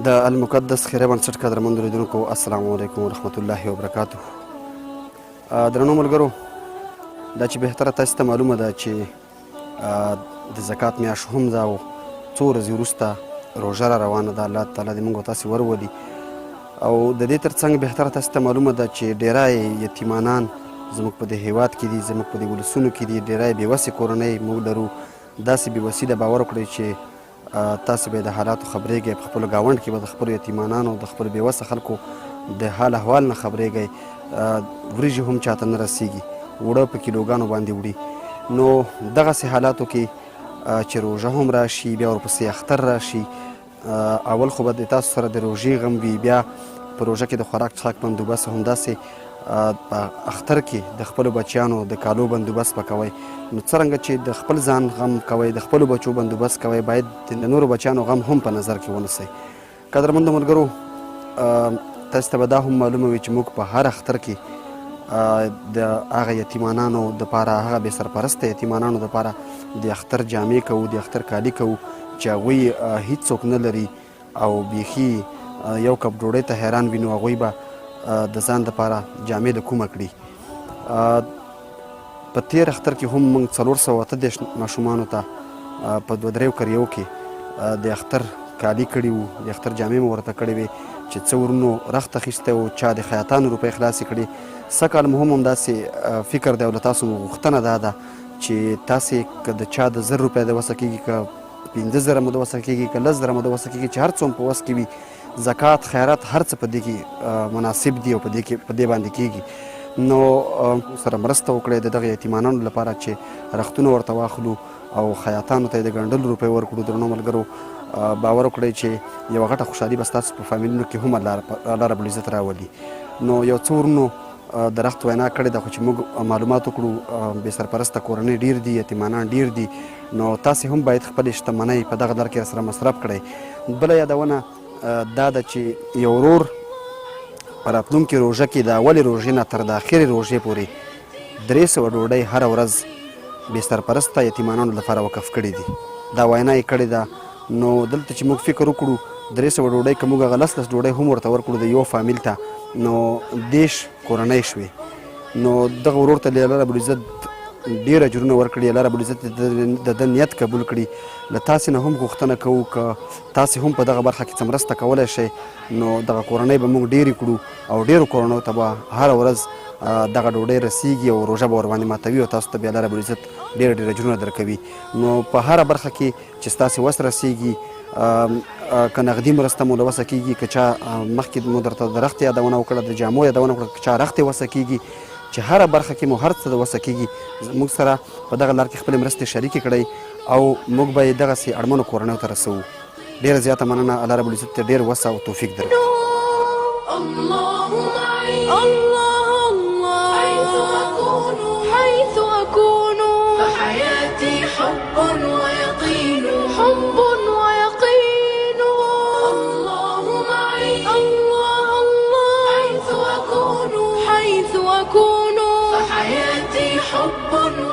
د المقدس خیره بنسټ قدرمندو لیدونکو، السلام علیکم ورحمت الله وبرکاته. درنو ملګرو، دا چې بهتره تاسو ته معلومه ده چې د زکات میاشت هم ده او څو ورځې وروسته روژه را روانه ده. الله تعالی دې موږ تاسو ورولي. او د دې ترڅنګ بهتره تاسو ته معلومه ده چې ډیری یتیمانان زموږ په دې هیواد کې دي، زموږ په دې ولسونو کې دي. ډیری بېوسې کورنۍ موږ لرو. داسې بېوسي ده، باور وکړئ چې تاسو به د حالاتو خبرېږئ، په خپل ګاونډ کې به د خپلو یتیمانانو، د خپلو بېوسه خلکو د حال احوال نه خبرېږئ. وریجې هم چاته نه رسېږي، اوړه په کیلوګانو باندې وړي. نو دغسې حالاتو کې چې روژه هم راشي، بیا ورپسې اختر راشي، اول خو به د تاسو سره د روژې غم وي، بیا په روژه کې د خوراک څښاک بندوبست، همداسې په اختر کې د خپلو بچیانو د کالو بندوبست به کوئ. نو څرنګه چې د خپل ځان غم کوئ، د خپلو بچو بندوبست کوئ، باید د نورو بچیانو غم هم په نظر کې ونیسئ. قدرمندو ملګرو، تاسو ته به دا هم معلومه وي چې موږ په هر اختر کې د هغه یتیمانانو دپاره، هغه بې سرپرسته یتیمانانو دپاره د اختر جامې کوو، د اختر کالي کوو چې هغوی هیڅوک نه لري او بیخي یو کپ ډوډۍ ته حیران وي. نو هغوی به د ځان دپاره جامې له کومه کړي؟ په تېر اختر کې هم موږ 438 ماشومانو ته په دوه دریو کریو کې د اختر کالي کړي وو، د اختر جامې مو ورته کړې وې چې څه ورونو رخت اخیستی و، چا د خیاطانو روپۍ خلاصې کړې. سږ کال مو هم همداسې فکر دی او له تاسو مو غوښتنه دا ده چې تاسې که د چا د 1000 روپۍ د وسه کېږي، که 5000 مو د وسه کېږي، که 10,000 مو د وسه کېږي، چې هر څه هم په وس کې وي، زکات، خیرات، هر څه په دې کې مناسب دي او په دې کې په دې باندې کېږي، نو سره مرسته وکړئ د دغه یتیمانانو لپاره چې رختونه ورته واخلو او خیاطانو ته یې د ګنډلو روپۍ ورکړو. درنو ملګرو، باور وکړئ چې یوه غټه خوشحالي به ستاسو په فامیلونو کې هم الله رب العزت راولي. نو یو څو ورونو د رخت وینا کړې ده، خو چې موږ معلومات وکړو، بې سرپرسته کورنۍ ډیر دي، یتیمانان ډیر دي. نو تاسې هم باید خپلې شتمنۍ په دغه لار کې سره مصرف کړئ. بله یادونه دا ده چې یو ورور په راتلونکې روژه کې د اولې روژې نه تر د اخرې روژې پورې 300 ډوډۍ هره ورځ بې سرپرسته یتیمانانو لپاره وقف کړي دي. دا وینا یې کړې ده. نو دلته چې موږ فکر وکړو، 300 ډوډۍ، که موږ هغه لس لس ډوډۍ هم ورته ورکړو د یو فامیل ته، نو 30 کورنۍ شوې. نو دغه ورور ته الله رب العزت ډېر اجرونه ورکړي، الله رب العزت د ده نیت قبول کړي. له تاسې نه هم غوښتنه کوو، که تاسې هم په دغه برخه کې څه مرسته کولی شئ، نو دغه کورنۍ به موږ ډېرې کړو او ډېرو کورنیو ته به هره ورځ دغه ډوډۍ رسیږي او روژه به ورباندې ماتوي او تاسو ته بیا الله رب العزت ډېر ډېر اجرونه درکوي. نو په هره برخه کې چې ستاسې وس رسیږي، که نغدي مرسته مو له وسه کیږي، که چا مخکې مو درته د رخت یادونه وکړه، د جامو یادونه وکړه، که چا رخت وسه کیږي، چې هره برخه کې مو هر څه د وسه کیږي، موږ سره په دغه لار کې خپلې مرستې شریکې کړئ او موږ به یې دغسې اړمنو کورنیو ته رسوو. ډېره زیاته مننه. الله رب العزت ته ډېر وسه او توفیق درکړي. الله معي، الله الله، حيث أكون، حيث أكون، فحياتي حب ويقين، حب ويقين. الله معي، الله الله، حيث أكون، حيث أكون، فحياتي حب.